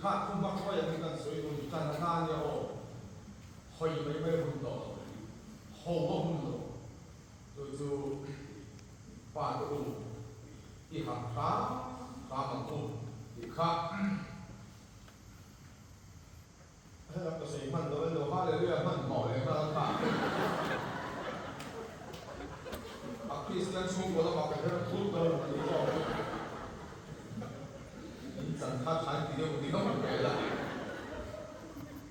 Kha thu hma khawi ang hi kan sawi dun tan a na nia aw. Hawi mai mai hun tawh lo. Ho a hun lo. Chu chu pa te u i harh hram hram ang u tih kha. Hela ka sawi hman lo elo Hallelujah hman hmawh leh nghal kha. A Kristian chhungkaw lamah ka her thut dawn a ni zawk chu. In chan kha thlai ti deuh deuh ang ve la.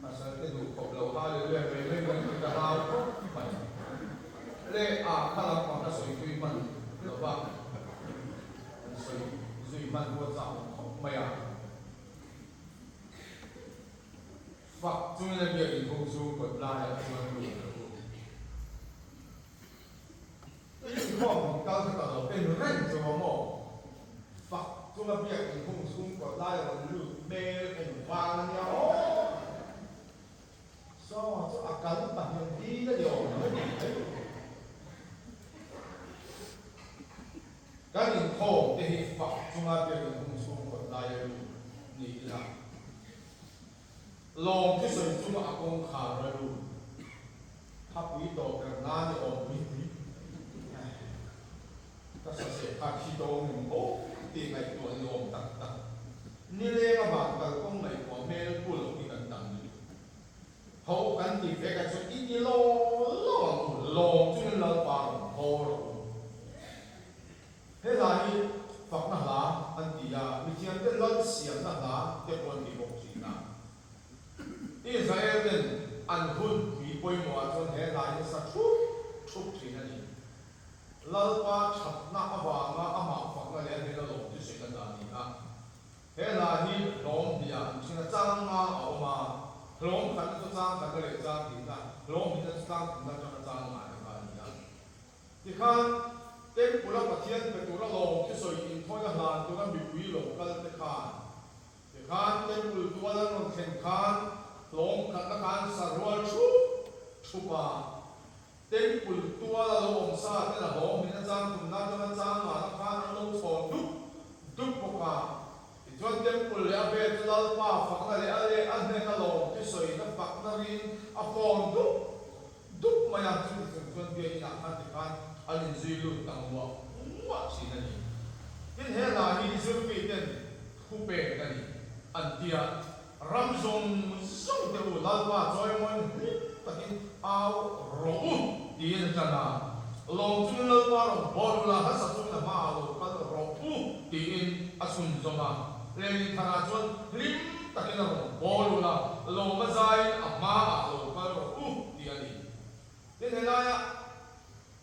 Pasal te duh khawp lo Hallelujah mai mai mai hi ka hlau khawp mai. Le a kha lampang ka sawi tui hman lo va, an sawi zui hman pawh chak khawp mai a. Fak chungin a biak inhung chu kawt laiah chuan lut lo u. Inkhawm kal kha ka lo en reng chu a maw? Fak chunga biak inhung chhung kawt laia rawn lut hmel en vang a nia aw. Saw chu a kal pahnih dil a ni awm lo mai. Kan inkhawm te hi fak chunga biak inhung chhung kawt laia lut ni ila, lawm thusawi chunga a kawngkhar a lut thapui tawh ber nan i awm pui pui ka saseh kha thi dawng em aw tih ngaihtuah ni awm tak tak. Nileng a van kalkawng ngaihtuah hmel pu loh hi kan tam lutuk. Ho kan ti vek a chu i ti law law ang u, lawm chungin Lalpa rawn haw rawh u. He hla hi fakna hla an ti a, mithiamte lal siamna hla te pawh an ti bawk thin a. Israel ten an hun pui pawimawhah chuan he hla hi sa thup thup thin a ni. Lalpa thatna avanga amah fakna leh a hnena lawm chu sawi na hla a ni a. He hla hi hlawm hnih ah an then a, chang nga a awm a, hlawm khatna chu chang khatna leh chang hnihna, hlawm hnihna chu chang thumna atanga chang nga te kha a ni a. Tikhan, Temple-a Pathian pe tura lawm thusawi inthawina hlan tura mipui lo kal te khan, tikhan Temple tual an rawn thlen khan hlawm khatna khan sarual thup thup a, Temple tual a lo awm sa ten a hlawm hmin a chang thumna atanga chang ngahna khan an lo chhawn dup dup bawk a. Tichuan Temple leh a vel chu Lalpa fakna leh a leh a hnena lawm thusawina fakna rin a fawn dup dup mai a, chumi chung chuan biak inah khan tikhan an inzui lut ta nguah nguah thin a ni. Tin, he hla hi Zirmi ten thu pek a ni an ti a, Ram zawng zawng te u Lalpa chawimawiin hlim takin au rawh u tiin a tan a, lawm chungin Lalpa rawn bawl ula, hla sak chungin a hmaah lo kal rawh u tiin a chhunzawm a. Lehling tharah chuan hlim takin a rawn bawl ula, lawm a zaiin a hmaah lo kal rawh u tih a ni. Tin, helaia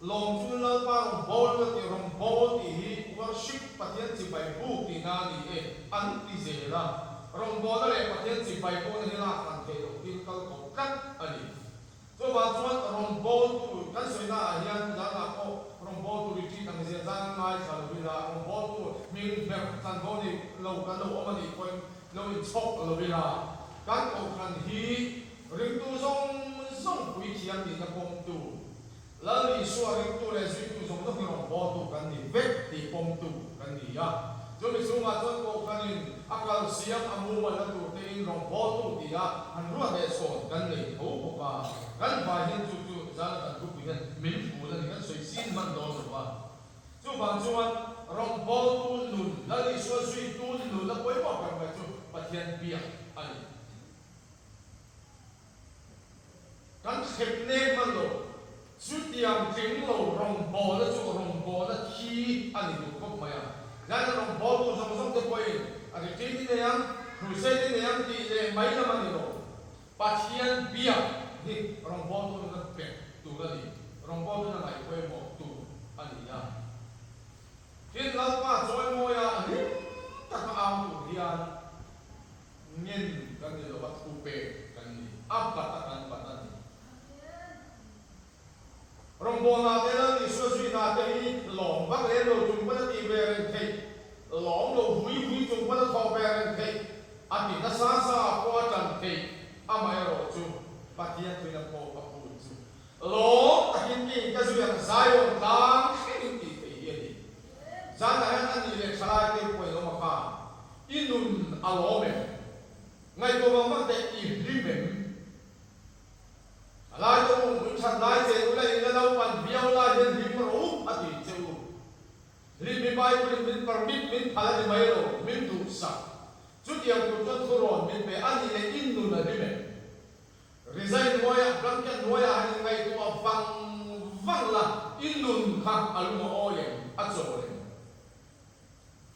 lawm chu Lalpa rawn bawl ula tih rawn bawl tih hi worship Pathian chibai buk tihna a ni e an ti zel a. Rawngbawlna leh Pathian chibai bukna hi lak hran theih loh thil kal kawp tlat a ni. Chuvang chuan rawngbawltu kan sawina ah hian zanah pawh rawngbawltu retreat ang zia zan ngaithla lo ila, rawngbawltu hming hmerh chanvo nei lo kan lo awm a nih pawhin lo inchhawk lo ila, kan kohhran hi ringtu zawng zawng puithiam nihna pawmtu, Lal Isua ringtu leh zuitu zawng zawng hi rawngbawltu kan ni vek tih pawmtu kan ni a. Chumi chhungah chuan kohhranin a kalsiam a mumalna tur tein rawngbawltu tia han ruat leh chhawn kan nei tho bawk a. Kan vai hian chu chu zana kan thupui hian min ful a ni, kan sawi sin hman dawn lo va. Chuvang chuan rawngbawltu nun, Lal Isua zuitu nun a pawimawh ber mai chu Pathian biak a ni. Kan thlep nek hman lo. Chutiang tling lo rawngbawlna chu rawngbawlna thi a ni duh khawp mai a. Tlai rawngbawltu zawng zawng te pawhin a retreat i nei ang, crusade i nei ang tih leh mai lam a ni lo. Pathian biak hi rawngbawltu nuna bet tur a ni. Rawngbawltu nuna ngaihpawimawh tur a ni a. Tin, Lalpa chawimawi-a hlim taka au tur hian Ngen kan ni lo a, thu pek kan ni. A bat a kan bat a ni. Rawngbawlna te Lal Isua zuina te hi lawm vak lem lo chung pawn a tih ve reng theih, lawm lo vui vui chung pawn a thawh ve reng theih, a ti nasa sa ah pawh a tan theih, amaherawh chu Pathian thuina pawh a phut chu lawm takin mi ka zui ang Zion tlang thlengin tih theih hi a ni. Zanah hian a nih leh thalai te pawhin awm a khan. I nun a lawm em? Ngaihtuah vang vang teh i hlim em? A lai te u, in that lai che u la in la naupan viau lai hian hlim rawh u a ti che u. Hlim hi Bible in min permit min phal a ni mai lo, min duhsak. Chutiang tur chuan thurawn min pe a nih leh in nun a hlim em? Rizai hnuaiah, blanket hnuaiah han inngaihtuah vang vang la, i nun kha a lung a awi em? A chawl em?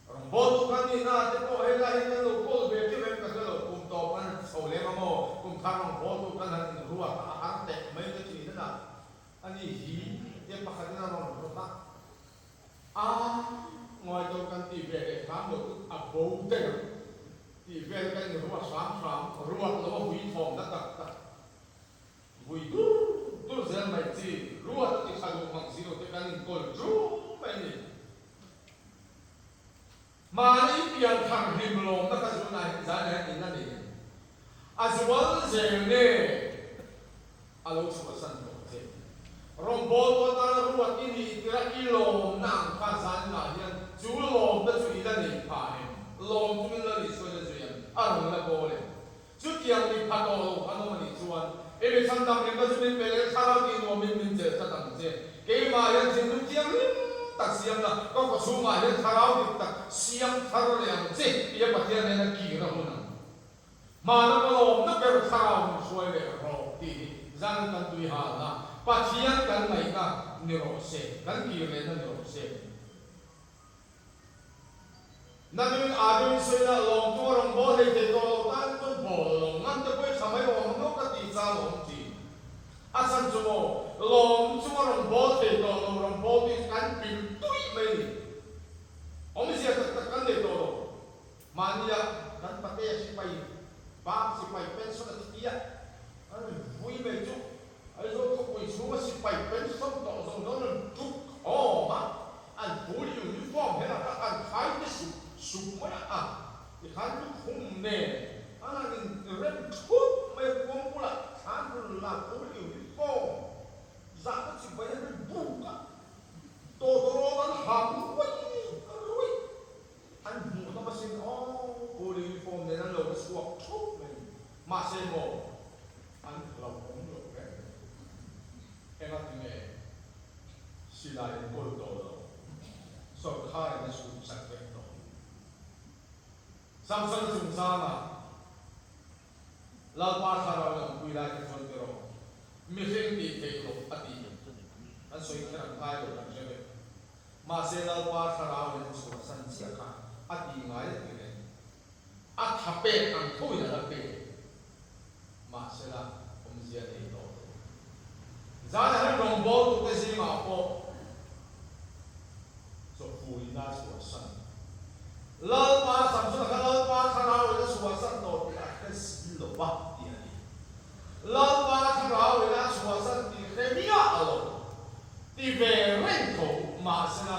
Rawngbawltu kan nihna te pawh helai hian kan lo kawl ve ṭeuh em ka hre lo, kum tawp kan chho lem a maw, kum thar rawngbawltu kan han inruat a, a har teh mai te ṭhin a, ani hi te pakhatin a rawn rawt a, a ngawi deuh kan tih ve leh hram lo chu a bo daih ang tih vel ka inruat hram hram, ruat lo a hui thawm na tak tak vui dur dur zel mai chi, ruat a ti tha duh mang si lo te kan inkawl ṭum mai a ni. Mahni pian thar hlim lawmna kha zunah hian zai hian in a nei em? A zual zel nge a lo chhuahsan tawh che? Rawngbawltu atana ruat i nih tirh a i lawmna ang kha zaninah hian chu lawmna chu i la nei pha em? Lawm chungin la nih sawi la zui em? A rawn la bawl em? Chutiang mi pha tawh lo an awm a nih chuan, I mi chhandam hlimna chu min pe leh thlarau tih nuamin min chelh tlat ang che. Keimah hian thinlung thianghlim tak siamna ka khaw chhungah hian thlarau dik tak siam thar leh ang che tia Pathian nena kir a hun ang. Hmana ka lawmna ber thlarau min hruai leh rawh tih hi zan kan tui halna, Pathian kan ngaihna ni rawh se, kan kir lehna ni rawh se. Nakin Adam in sawi lah lawm chu a rawn bawl hlei thei tawh lo tan chuan bawl lo ngam te pawh i tha mai awm ang lo ka tih chang a awm thin. A chhan chu maw lawm chu a rawn bawl thei tawh lo rawn bawl tih chu kan pil tuih mai a ni. Awmzia tak tak kan nei tawh lo. Mahnia kan patea sipai bak sipai pension a ti tia an rawn vui mai chu Aizawl khawpui chhunga sipai pension tawh zawng zawng an tuk khawm a, an full uniform he laka an khai te sup sup mai a, tikhan lukhum nen an han in rem thut mai a, kuang bulah thlan run la full uniform zahna chibai an ri buk a, tawtawrawt an ha ruai ruai. An hmuh hnawm asin aw, full uniform nen an lo va chhuak thup mai ni. Mahse maw, an hlauhawm loh reng reng. Engati nge silai an kawl tawh lo, sawrkharin a chhum sak vek tawh. Samson chungchangah Lalpa thlarau in awmpui lai kha chuan tiraw, mihring tih theih loh a tih an sawi kher ang ngai lo kan hre vek. Mahse Lalpa thlarau in a chhuahsan chiah kha a ti ngai a ti reng. A tha pek ang tho in a la pe. Mahse la awmzia nei tawh lo. Zanah hian rawngbawltute zingah pawh chawphui in a chhuahsan. Lalpa Samsona kha Lalpa thlarau in a chhuahsan tawh tih a hre si lo va tih a ni. Lalpa thlarau in a chhuahsan tih hre miah lo. Ti ve reng tho mahsela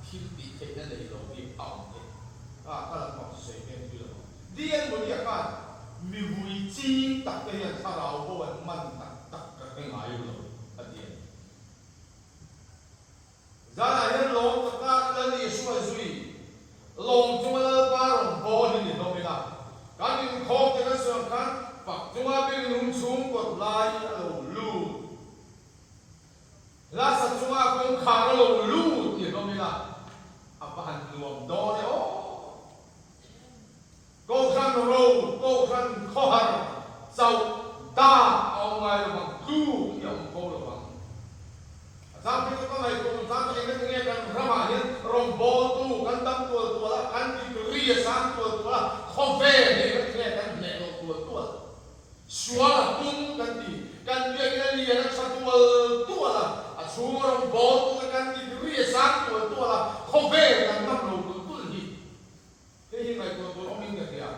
thil tih theihna nei lo hi a awm thei. A ka lampang chu sawi veng thui lo ang. DN Modi-a khan mi vui ching tak te hian thlarau bo an man tak tak ka hre ngai lo a ti a ni. Zanah hian lawm taka Lal Isua zui lawm chunga Lalpa rawn bawl hi ni hlawm ila, kan inkhawm te kan sawi ang khan fak chunga biakinn hung chhung kawt lai a lo lut. Lasa chunga kawngkhar a lo lut ni hlawm ila a va han nuam dawn e aw. Kohhran ro, kohhran khawhar chauh dan a awm ngai lo vang, tluk hi a awm fo lo vang. A chang phei chu ka ngaihtuah awm chang chu eng eng nge kan ramah hian rawngbawltu kan tam tual tual a, kan degree a sang tual tual a, khawvel hi eng eng nge kan hneh loh tual tual. Sual a pung kan ti. Kan biakinn a lian a tha tual tual a, a chhung a rawn bawl tu te kan ti ri a sang tual tual a, khawvel kan ngam lo tul tul hi. Hei hi ngaihtuah tur awmin ka hria.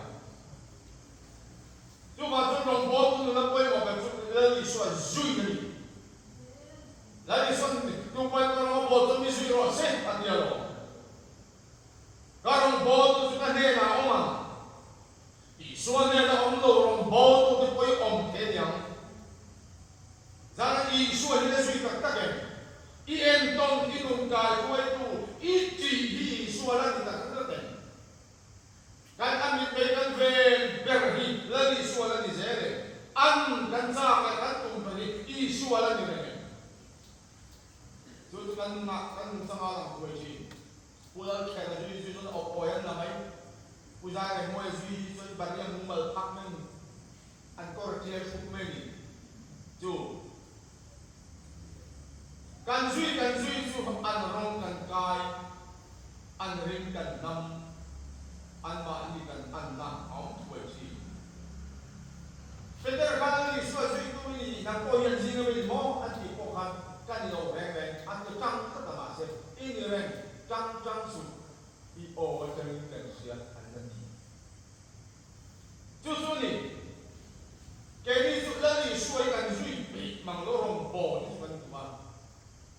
Chuvang chuan rawn bawl tu nuna pawimawh ber chu Lal Isua zui a ni. Lal Isua'n tupain ka rawng a bawl chu mi zui rawh se a ti alawm. Ka rawn bawl tu chu ka hnenah a awm ang. Isua hnena awm lo rawn bawl tu te pawh i awm thei aniang. Zana Isua hi la zui tak tak em? I entawn, i nun kai hruaitu, i tih hi Isua la ni tak tak em? Kan a mitmei kan ven ber hi la ni. kan chak leh kan tum ber hi Isua la ni reng em? Chu chu kan nunah kan nungchanga lang thuai thin. Pu Lalkher a zui zui chuan awp pawi an la mai. Pu Zairengmawia zui hi chuan Baria mumal phak mai ni. An kawr a tial thup mai ni. Chu kan zui kan zui chu an rawng kan kai, an ring kan nam, anmahni kan anna a awm thuai thin. Peter khan a Isua zuitu i ni tih nang pawh hian zing a mi maw an tih pawh khan ka ni lo reng reng an ti tang tlat a mahse i ni reng tang tang suh i aw atangin kan hria an la ti. Chu chu ni keini chu Lal Isua hi kan zui peih mang lo rawn bawl hi chu kan tum a,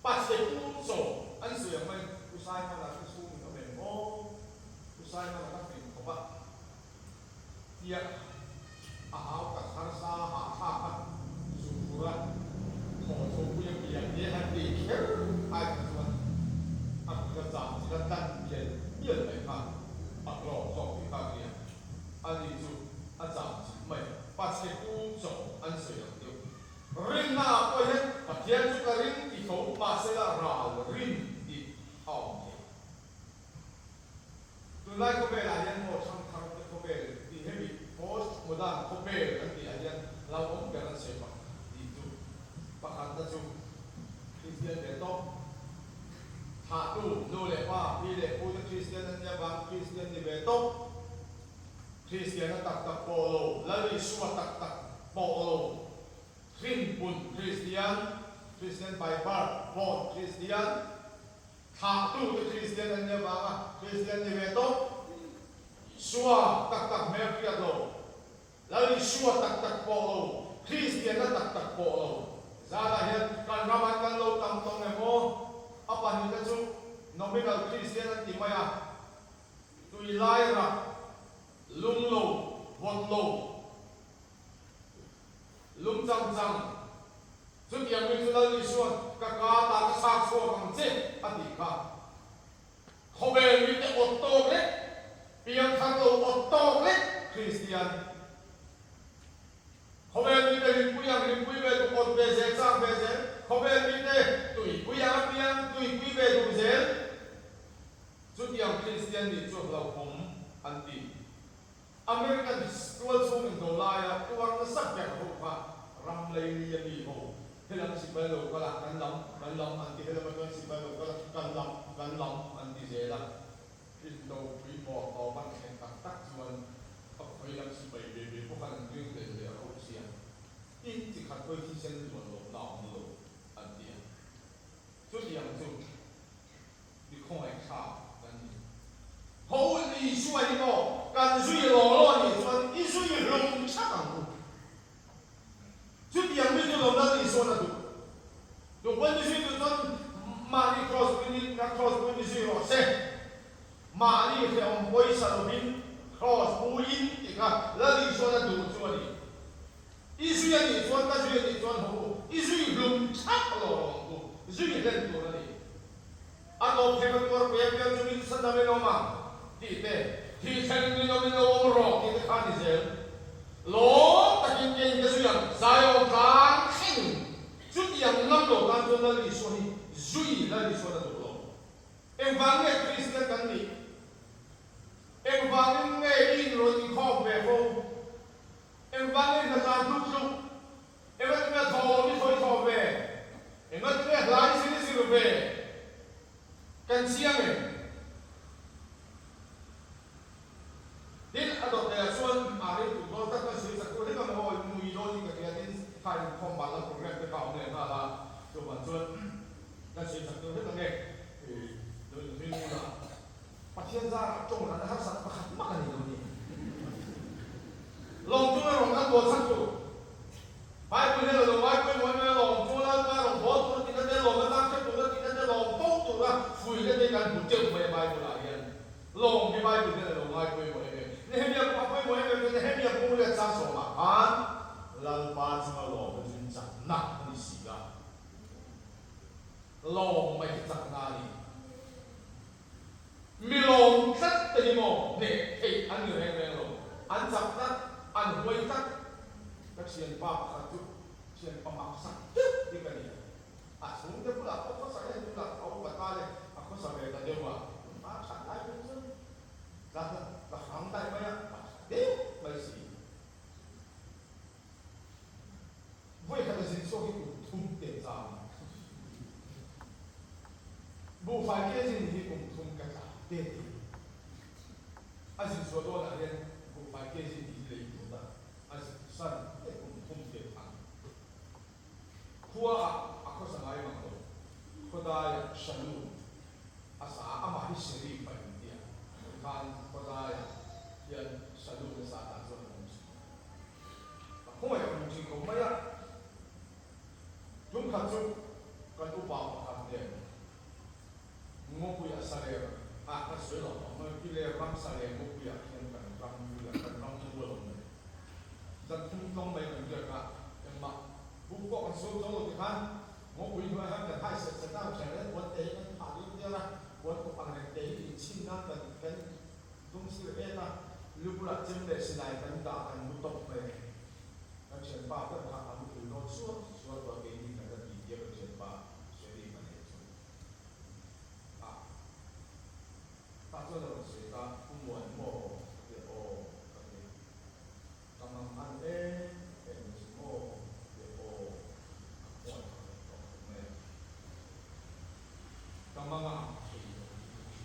Pache pu chaw an sawi ang mai Pu Saimana ka chhungin awm em aw Pu Saimana ka fing khawp a. Tia a hau tak harsa hahthlak a, zuk fur a, thaw tho pui a pian te han ti kher ai kha chuan a hmun a cham chi la tlan mial mial mai kha a hlawk zawk tih kha a hria. Ani chu a cham chi mai. Pache pu chaw an sawi ang deuh. Rinna ah pawh hian Pathian chu ka ring ti tho mahse la ral rin tih a awm thei. Tunlai khawvelah hian maw thangthar te khawvel tih hemi post modern khawvel kan tih ah hian hlauhawm ber an sawi pakhat tih chu pakhatna chu Kristian ve tawp thlahtu nu leh pa pi leh pu te Kristian an nia vang Kristian ni ve tawp Kristian a tak tak pawh lo Lal Isua tak tak pawh lo hrinpun Kristian Kristian by birth born Kristian Thlahtute Kristian an nih avanga Kristian ni ve tawp. Isua tak tak hmel hriat lo, Lal Isua tak tak pawh lo, Kristianna tak tak pawh lo. Zanah hian kan ramah kan lo tam tawng em aw? A pahnihna chu nominal Kristian an ti mai a, tui lai rak, lung lo, vawt lo, Lung chang chang, chutiang mi chu Lal Isua'n ka ka ta ka chhak chhuak ang che a tih kha. Khawvel mite awt tawk lek, piangthar lo awt tawk lek Kristian. Khawvel mite hlimpui ang hlimpui ve duh awt ve zel chak ve zel, khawvel mite tuipui ang apiang tuipui ve duh zel. Chutiang Kristian nih chu hlauhawm an ti. American tual chhung in do laia tuar nasa ber ho kha ram lei a mi ho helam sipai lo kal a kan lam kan lam an ti helam atang sipai lo kal a kan lam kan lam an ti zel a in do pui bawr tawp an thlen tak tak chuan a khawi lam sipai ve ve pawh khan an ring hlel leh rauh sia in chi khat pawh hi thisen luan lo na awm lo an ti a chutiang chu Mi khawngaih thlak kan ni. Ho Isua hi maw kan zui law law a nih chuan i zui hlum thak ang u. Chutiang mi chu lo Lal Isuan a duh. Duh pawn i zui duh chuan mahni cross pui na cross pui ni zui rawh se. Mahni hrehawm pawisa lovin cross puiin ti kha Lal Isuan a duh chu a ni. I zui a nih chuan ka zui a nih chuan haw u, i zui hlum thak law law ang u, zui hlen tur a ni. A tawp thleng a tuar pui a piang chu min sa dam in awm ang tih te, thih thleng in awm in lo awm rawh tih te kha a ni zel. Lawm takin keiin ka zui ang, Zion tlang thleng chutiang ngam lo tan chuan Lal Isua hi zui Lal Isuan a duh lo. Engvang nge Kristian kan nih? Engvangin nge i inrawn inkhawm ve fo? Engvangin hna tlan tluk tluk? Engatinge thawm i thawi thaw ve? Engatinge hla i zir i zir ve? Kan chiang em? Tin, a dawt lehah chuan a rei tuk dawn tak kan sawi chak tur hlek ang aw, mui dawnin ka hria tin kha inkhawm ban lam program te kha a awm leh nghal a, chuvang chuan kan sawi chak tur hlek ang e, lo inzui ngun a. Pathian zarah tawng ran harsat pakhat mak a ni lo ni. Lawng chunga rawn kan bual chhan tur. Bible hian a lo ngai pawimawh em em a, lawng chunga Lalpa rawn haw tur a tihna te, lawm atang hre tur a tihna te, lawm fo tura fuihna te kan hmu teuh mai a Bible ah hian. Lawng hi Bible hian a lo ngai pawimawh em em. Nehemia pawh a pawimawh em em chuan Nehemia bung riat chang sawmah khan Lalpa chunga lawmna chu in chakna a ni si a. Lawm mai hi chakna a ni. Mi lawm tlat te hi maw hneh theih an ni reng reng lo. An chak tlat, an huai tlat. Ka thianpa pakhat chu. Thian pamak sak deuh hi ka ni a. A chhungte bulah pawh khawsa hian tunah a upa ta le, a khawsa ve ta deuh a, a that lai phei chuan tla tla hrang daih mai a, a tha deuh mai si. Vawikhat a zin chhuak hi kum thum te chang a. Buhfai ke zin hi kum thum ka tla te ti. A zin chhuah dawnah hian buhfai ke zin hi lei tut a, a zin san te kum thum te chang. Khua ah a khawsa ngai mang lo. Khawdaiah Shalom a sa a, amah hi Sherif a inti a, tikhan khawdaiah hian Shalom a sa tah chuan a awm thin. A khawngaih a hmu thin khawp mai a. Tum khat chu kan upa pakhat nen Ngawpuiah Saler ah kan sawi lo ang mai, Piler ram Saler Ngawpuiah khian kan ram mual kan ram mual awm mai. Zan thum tlawng mai kan riak a, engmah buk pawh kan suam zo lo tikhan Ngawpui hnuaiah hian kan hai set set a, thian reng puan te hi kan phah ding dial a, puan kawp ang reng te hi inchhin nan kan kan dum sir et a, lu bulah chem leh silai kan dah kan mu tawp mai a ni. Kan thianpa ber kha a muthil dawn sual sual tawh a, keini kan la ti tia kan thianpa Sherif a nei chu a tah chuan a rawn sawi ta, Pu Muan maw? Ka ti a, Aw ka ti a, Ka mang an em em chu maw? Ka ti a, Aw a khuan thak leh tawh khawp mai a, ka mang a ang thei lo lutuk hi.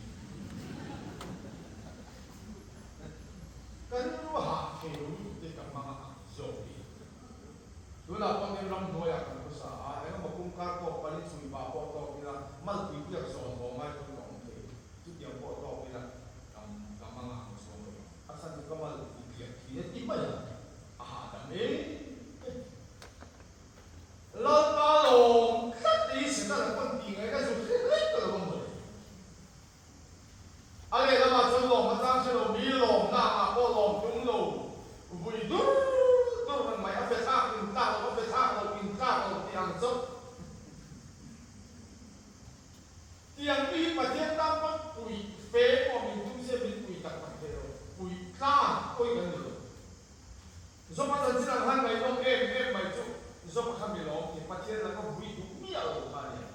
Ka rilru a hah thei lo lutuk te ka mang a ang zawk hi. Tunah pawh hian ramhnuaiah kan khawsa a, engemaw kawngkar tawk palin chhui pah pawh tawk ila, malpui biak zawn haw ngai pawn ka awm thei. Chutiang pawh tawk ila ka ka mang a ang chuang lo. A chhan chu ka malpui biak thin e ti mai a, a hahdam em em. Lalpa lawm tlat te hi Setana pawn tih ngaihna zu hre hlek ka lo va hmu le. A lehlamah chuan lawm a chang hre lo, mi lawmna angah pawh lawm tum lo, vui dur dur reng mai, a fe thlak in tlak lo, a fe thlak lo in tlak lo tih ang chauh. Tiang mi hi Pathian tan pawn pui fe pawh min tum se min pui tak tak thei lo, pui tlang pawhin kan ni lo. Zopa chanchin ang han ngaihnawm em em mai chu Zopa kha mi lawm ti Pathian laka vui duh miah lo kha a nia.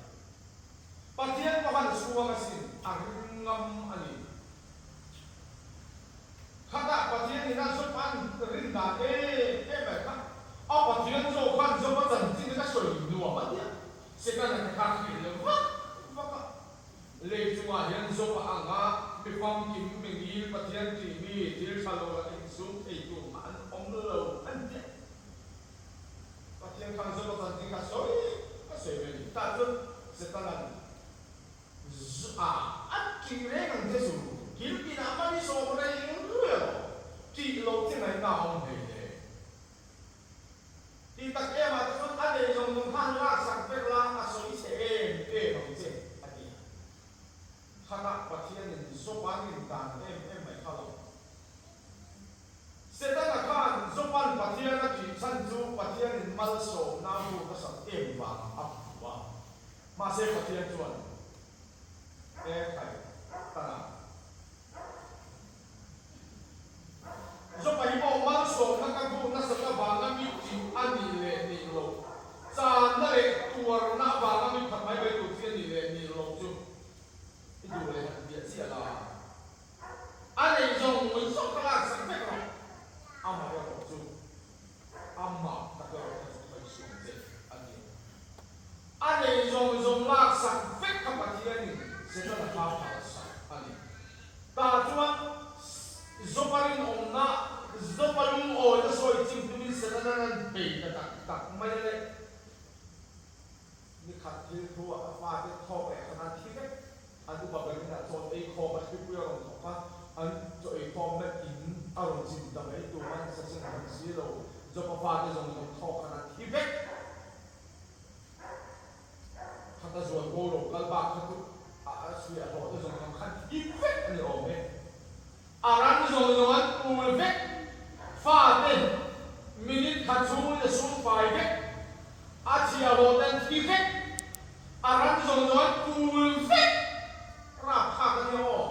Pathian pawh han chhuang asin a ring ngam a ni. Khatah Pathian ina Zopa an rin dan em em mai kha a Pathian zawk khan Zopa chanchin ka sawi nuam a nia. Setana te kha hrilh lo vak vak a. Lei chungah hian Zopa anga mi famkim mi ngil Pathian tih mi thil tha lo la insum thei tur mah an awm lo an tia. Pathian khan Zopa chanchin kha sawi a sawi ve a ni. Tah chuan Setana'n a a tih reng ang che chu thil tinah mani sawm rei rui alawm tih lo che ngaihna a awm hlei hle. Ti tak em ah te chuan a nei zawng zawng khan laksak vek la a sawi chhe em em ang che a ti a. Khatah Pathianin Zopan in dan em em mai kha lo. Setana khan Zopan Pathian a tih chhan chu Pathianin malsawmna a hmu hmasak em vang a phu a. Mahse Pathian chuan e khai tana. Zawpa hi pawh malsawmna ka duh nasat avanga mi tih a nih leh nih loh, channa leh tuarna avanga mi phat mai mai tur chi a nih leh nih loh chu i duh leh han biah chiah la. A nei zawng zawng ka laksak vek rawh. Amah erawh chu amah tak erawh kha chu khawi suh ang che a ti a. A nei zawng zawng laksak vek kha Pathianin Setana kha phalsak a ni. Tah chuan Zopa rinawmna, Zopa lungawina sawi chim tumin Setana nan bei ta tak tak mai a le. Ni khat thil thu ah a fate thawk leh khan an thi vek. An upa berin a chaw ei khawm a hripui a rawn thawk a, an chaw ei khawmna in a rawn chim ta mai tur an sa seng hman si lo. Zopa fate zawng zawng thawk khan an thi vek. Khata zual ko lo kal bak kha chu a chhui a hlawh te zawng zawng khan thi vek a ni awm e. A ran zawng zawng an pul vek. Fate minute khat chhungin a sum fai vek. A chhia hlawh te an thi vek. A ran zawng zawng an pul vek. Rapthlak a nia aw.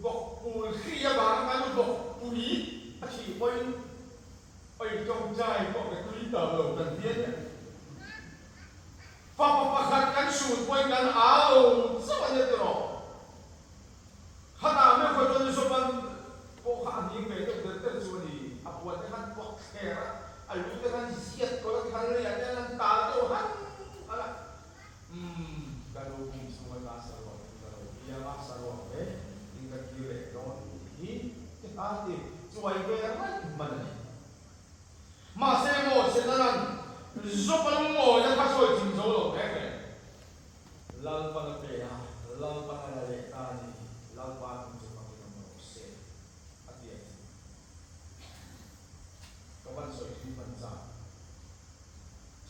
Vawk pul hri avanga kan vawk pui a thih pawhin Oi tawngtai. Tawngtai pawh ka tui ta lo kan ti a nia. Fapa pakhat kan sun pawhin kan aa lo chauh a nia tiraw? Khatah meuh kha chuan Zopan pawh kha a hning ve deuh der der chu a ni. A puan te khan puak thler a, a lu te khan ziat kawlh a tikhan leiah te an tal deuh han han a. Umm, ka nu pum chhung ata saruak in ka lo piang a, saruak ve in ka kir leh dawn tih hi ti kha ti chuai ve raih hman a ni. Mahse maw Setanan Zopa lungawina kha sawi chim zo lo reng reng. Lalpan a pe a, Lalpan a la leh ta a ni, Lalpa hming chu fakin awm rawh se, a ti a ni. Ka van sawi thui hman chak.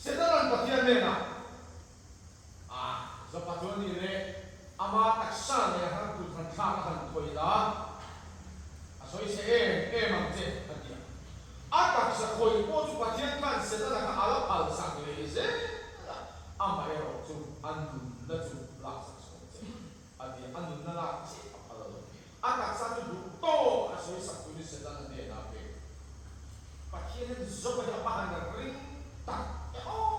Setanan Pathian hnenah, A, Zopa chu a nih leh, ama taksa leh a han kut han thlak a han khawih la, a sawi se em em ang che, a ti a. A taksa khawih pawh chu Pathian khan Setana kha a la phalsak leh zel a, amaherawh chu a nunna chu laksak sawn che, a ti a. A nunna lak chiah a phal lo. A taksa chu duh tawk a sawisak turin Setana hnenah a pek. Pathian hian Zopa hi a pa han ring tak e aw.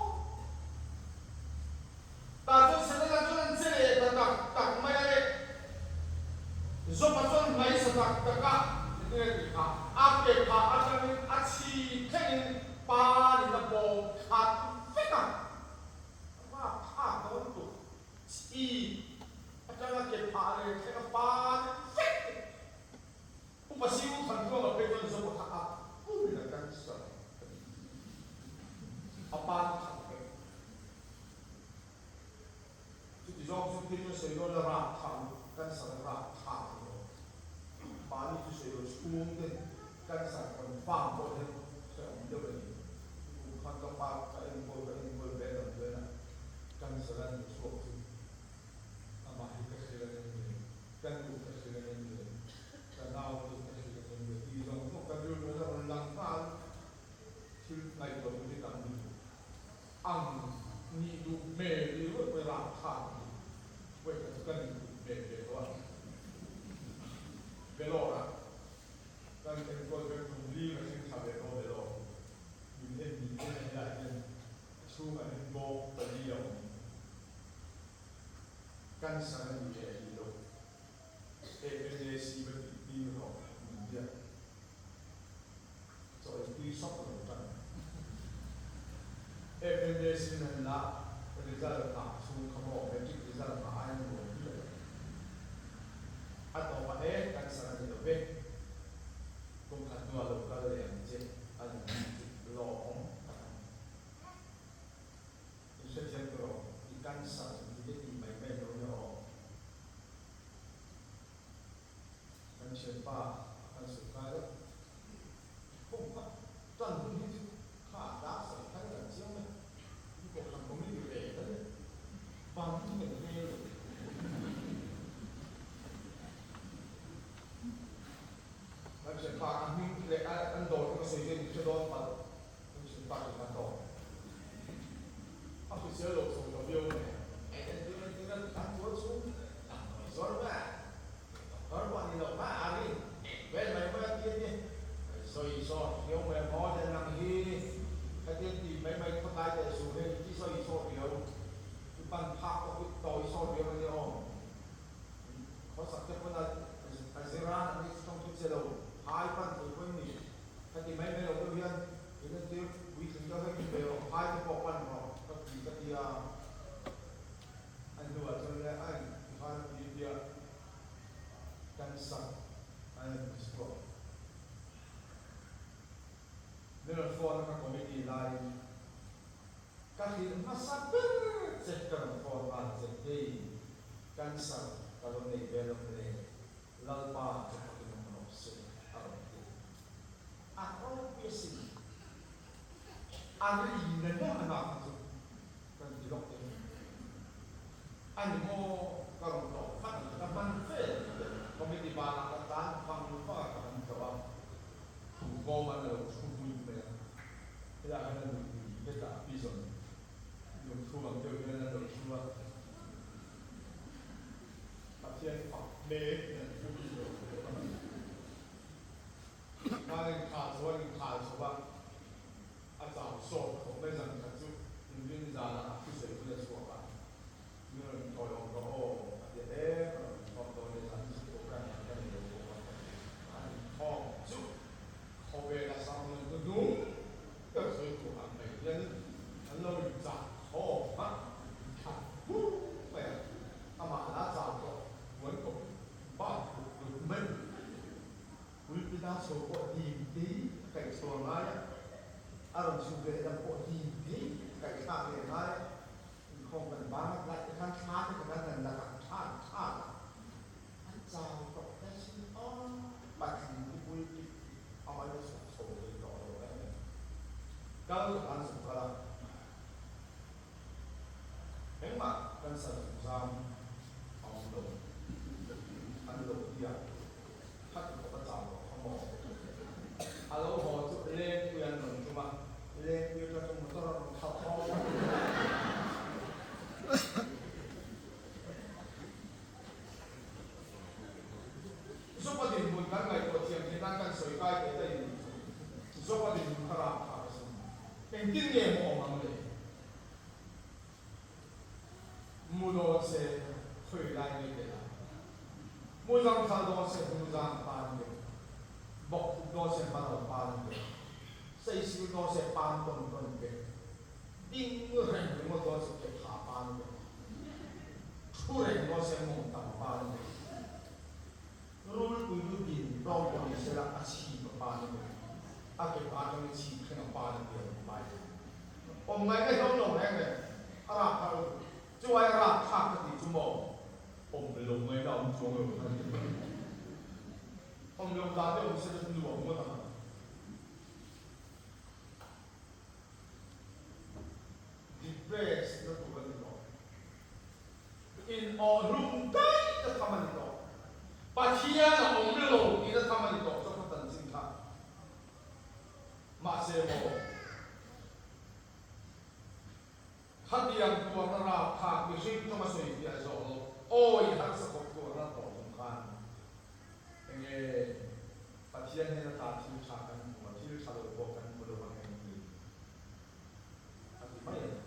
Tah chuan Setana chuan an che leh ta tak tak mai a le. Zopa chuan hmaisa tak tak a engtin a tih kha, a ke phah atangin a chhi thlengin panin a bawm khat vek a. A rapthlak dawn lutuk. Chhi atanga ke phah leh thleng a panin vek. Upa Siu Thantluanga phei chuan Zopa kha a pumin a cancer a ti. A pan khat vek. Chuti zawng chu phei chuan sawi dawn la rap tha u, cancer a rap tha thei lo. Mahni chu sawi lo chhung ten cancer confirm pawh hian hrehawm deuh a ni. Kum khan ka pa ka enkawl ka enkawl ve dam chuan a cancer a ni chhuak chu amah hi ka hrilh a ni nge, ka nu ka hrilh a ni nge, ka nau te ka hrilh a ni nge tih zawng zawng ka rilru a rawn lang nghal thil ngaihtuah tur hi tam lutuk. Ang nih duh hmel tih ruat pawh hi rapthlak a ni. Vawi khat chu ka nih duh hmel ve tawh a. Vellore a kan enkawl vek tum li ka thleng thla ve tawh Vellore. Min en min en a helaiah hian a chhungah hian bawk pali a awm. Cancer a ni leh a ni lo. FNAC va tih tir rawh min tia. Chaw ei tui sawk lo tan. FNAC nan la result nghah chhung kha maw matric result nghah aiin nuam hi a lo. A tawpah e cancer a ni lo ve. Kum khat hnuah lo kal leh ang che a ni tih chu lawmawm tak a ni. I hrethiam tur aw, i cancer i te tih mai mai lo nia aw. Kan thianpa a kan sawi kai deuh khum kha tan hun hi chu kha a tlak sawi khan kan chiang mai i kohhran committee ve kha nia ban hi kan rel lo. Kan thianpa a hming leh a an dawr chu ka sawi zui min hre dawn palh kan thianpa hi kan dawr a hrisel lo chho ta viau mai a entir entir a kan tual chhung damdawi zawr mai. Doctor pawh ni lo kha a rin eng vel mai mai a ti a ni. Sawi saw riau mai maw den ang hi khatiang tih mai mai khawtlai teh suh hei i sawi saw riau i pan phak pawh hi tawi saw riau a nia aw. Khawsak te pawn a zir a an ni tawng thu che lo phai pan thei pawhin ni khati mai mai lo deuh hian in entir puitling deuh hlek in ve rawh phai te pawh pan rawh ka ti ka ti a. A hnuah chuan le a in khan a ti tia cancer a en chhuak. Min rawn phone a ka committee laiin ka hrilh hmasa ber che ka rawn phone nghal che hei cancer ka lo nei ve lo le Lalpa chu fakin awm rawh se a rawn ti. A ropui asin. A ri na na na kha chu kan ti lawk thei. A ni maw ka rawn tlawh vat ang che ka hman fe ang che committee banah ka tlan vang vang a ka han tlawh a, thu kawm an lo thu hmui mai a, helaiah hian a nupui hetah a pi zawn lungthu ang deuh hian an lo thu a. Pathian fak mek in an thu bik lo bawk a ni. Khan in khal chho a, in khal chho a. sawt khawp mai zan khat chu inrin zanah a thusawi hun a chhuak a, min rawn tawiawm rawh aw a ti a, e ka rawn inkhawm dawn e zan chu program dang ka nei lo bawk a ka ti a, an inkhawm chu khawvela sermon hnuhnung ber sawi tur ang mai hian an lo inchah khawm a, khat bur mai a, amah la chau tawh puan kawp bak buk lut mai. Pulpita chho pawh dim tei a kaihchhuah ngai a, a rawn chhuk leh lam pawh dim tei a kaihthlak leh ngai a, inkhawm kan ban a lai te khan thla te kha kan han la kang than than a, an chau tawh te sin a, patling hi pulpit hi a mal a chhuk chho thei tawh lo em em. Kal ka kan zuk kal a, engmah kan sal zam a awm lo, an lo biak. Khat khawp a chau tawh kha maw? A lo haw chu lengpui an rawn tum a, lengpui atang chuan motor a rawn khalh haw a. Zopa dinhmun kan ngaihtuah thiam theih nan kan sawi kai ve daih nih chu. Zopa dinhmun kha ram thlak a sin. Engtin nge maw awm ang le? Mu dawn se khawi lai nge tel ang? Mu zang thal dawn se hnu zang pan deuh, bawk khup dawn se hma lo pan deuh, saisir dawn se pan tawn tawn deuh, ding reng ringawt dawn se ke pha pan deuh, thu reng dawn se mawng tam pan deuh, rulpui lu din dawn pawh ni sela a chhip a pan deuh, a ke pha atangin chhip thleng a pan a ti ang bai. Awm ngaihna hi awm lo reng reng, a rap thar lutuk. Chuai a rap thlak ka tih chu maw? Awm lo ngaihna awm chuang lo kha ni. Awm lo dan te awm se chu nuam ngawt ang. Depressed na tur a ni tawh. In awhlum daih na tham a ni tawh. Pathian a awm lo tihna tham a ni tawh chuan ka chanchin kha. Mahse maw, khatiang tuarna rap kha mihring chunga sawi fiah zawh loh awi harsa khawp tuarna tawh chung khan enge Pathian hian a ta thil tha kan hmu a, thil tha lo pawh kan hmu lo ang em ni? A ti mai a ni.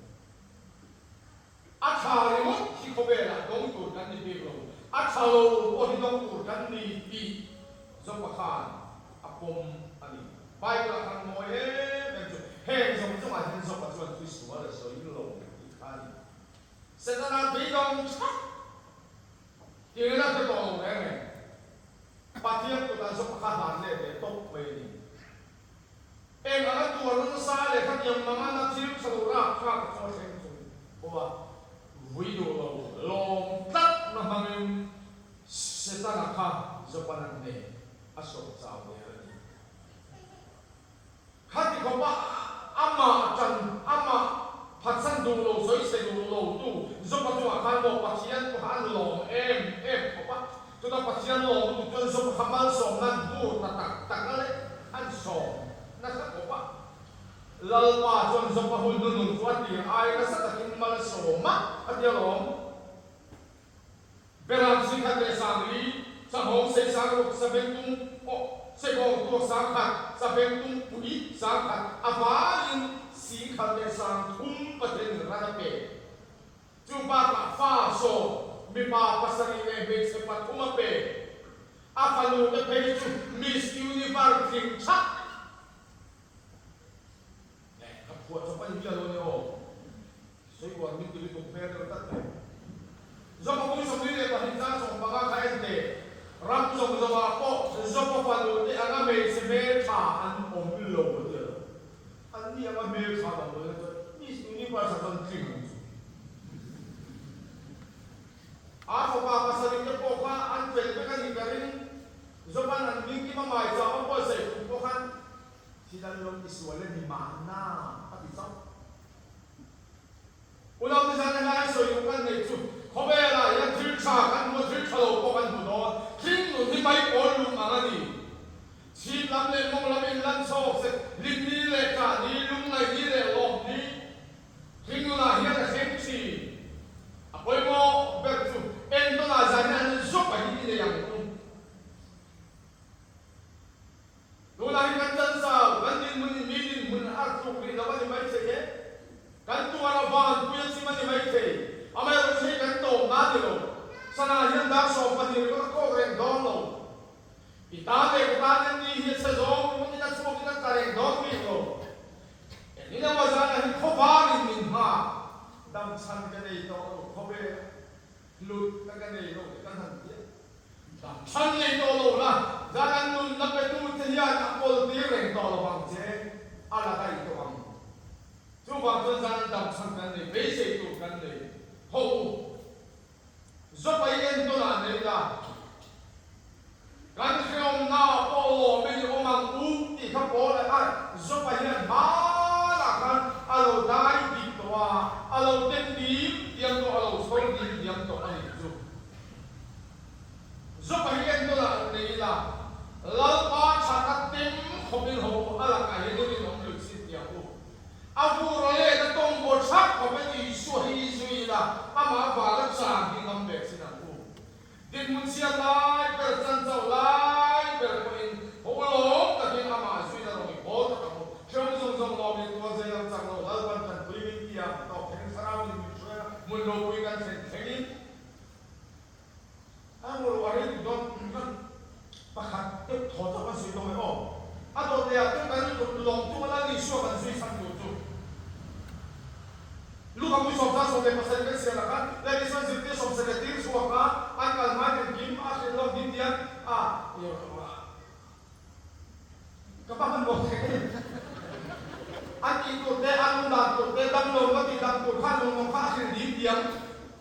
A tha ringawt hi khawvelah dawng tur kan ni bik lo, a tha lo pawh hi dawng tur kan ni tih Jopa khan a pawm a ni. Bible-ah khan mawi em em chu heng zawng zawngah hian Jopa chuan thu sual a sawi lo tih kha a ni. Setana beidawng thak tiin a hre tawh lo reng reng. Pathian kutah Jopa kha hlan let leh tawp mai a ni. Eng anga tuar nasa leh khatiang mangana thil tha lo rap kha ka chaw thleng chung pawh a vui duh lo lawm tlat na hmangin Setana kha Japan a hneh a sawm chau der a ni. Khati khawpa amah tan amah phatsan duh lo sawi chhe duh lo tu Jopa chungah khan maw Pathian pawh kha an lawm em em khawp a, chutah Pathian lawm lutuk chuan Jopa kha malsawm nan bur ta tak tak a leh an sawm nasa khawp a. Lalpa chuan Jopa hun hnunun chu a tir ai nasa takin malsawm a a ti alawm. Beram singkhat leh sangli, sanghawng sei sangruk, sabengtung aw, sekawng tuak sangkhat, sabengtung pui sangkhat, a vaiin singkhat leh sangthum Pathian in ran a pe. Chu bakah fa sawm, mipa pasarih leh hmeichhe pathum a pe. A fanu te phei chu Miss Universe tling thak. Leh ka phuah chawp a ni miah lo a ni aw. Sawiuan min ti lutuk hmel deuh tlat mai. Zopa pui 42 zan 15 kha en teh. Ram zawng zawngah pawh Zopa fanu te anga hmeichhe hmeltha an awm lo a ti alo. An ni anga hmeltha an awm lo ila chuan Miss Universe ah chuan tling ang chu. A fapa pasarih te pawh kha an fel vek a nih ka ring. Zopan an hming kim a maicham a buatsaih tum pawh khan Thil an lo tisual e ni mahna a ti chauh. Unau te zan helai sawi duh kan neih chu khawvelah hian thil tha kan hmu a, thil tha lo pawh kan hmu dawn. Thing nun hi maipawl lum ang a ni. Chhip lam leh mawng lam in lan chhawk se, hlim ni leh ṭah ni, lungngaih ni leh lawm ni. Thing nunah hian a thleng thin. A pawimawh ber chu entawnah zan hian an zawk a hi i nei ang u. Tunah hi kan chan zau, kan dinhmun in mi dinhmun a tluk rih lo a. a ni maithei e. Kan tuar a van pui a chim a ni maithei. Amaherawhchu hei kan tawp na a ni lo. Sana hian dar 12 ringawt a kawk reng dawn lo. I tan leh ka tan en ni hi a chhe zawng ringawt in a chhuak in a tla reng dawn bik lo. Engin emaw zan ah hi khawvar in min hma dam chhan ka nei tawh lo khawvel a hlut na ka nei lo tih kan han ti a. Dam chhan nei tawh lo la zan an nun na pe tu che hian a kawl tir reng tawh lo vang che a la daih tawh ang. Chuvang chuan zan an dam chhan kan nei beisei tur kan nei ho u. Zawpai entawn ah nei la, kan hreawmna ah pawh lawm in i awm ang u tih kha pawl a a Zawpa hian hmanah khan a lo dai dik tawh a, a lo tem dim diam tawh, a lo chhawr dim diam tawh a nih chu. Zawpa hi entawn ah nei la, Lalpa thatna tem khawpin ho u, a lakah hian i rinawm lui chin tiang u. A vur a let a tawng baw thak khawp in Isua hi i zui ila, amah vala chan hi ngam ve chin ang u. Dinhmun chhiat lai ber chan chauh lai ber pawhin ho lawm takin amah zuina rawng i bawl tak ang u. Hreawm zawng zawng lawm in tual zel ang chak lo Lalpan kan pui min ti ang tawp thleng thlarau in min hruai a, hmun ropui kan thlen thlengin A ngawrh a rei tuk dawn kan pakhat deuh thaw chauh kan sawi tawh mai aw. A dawt leh ah chuan kan lawm tum a Lal Isua kan zui chhan tur chu Luka pui 17 kan siam ah khan Lal Isua'n zirtir 70 tir chhuak a an kal hmai kan kim a hrilh lawk din diam a Ka pa hman bawk thei. A tih tur te, a lung dan tur te, damlo va tih dam tur kha lung kha a hrilh dim diam.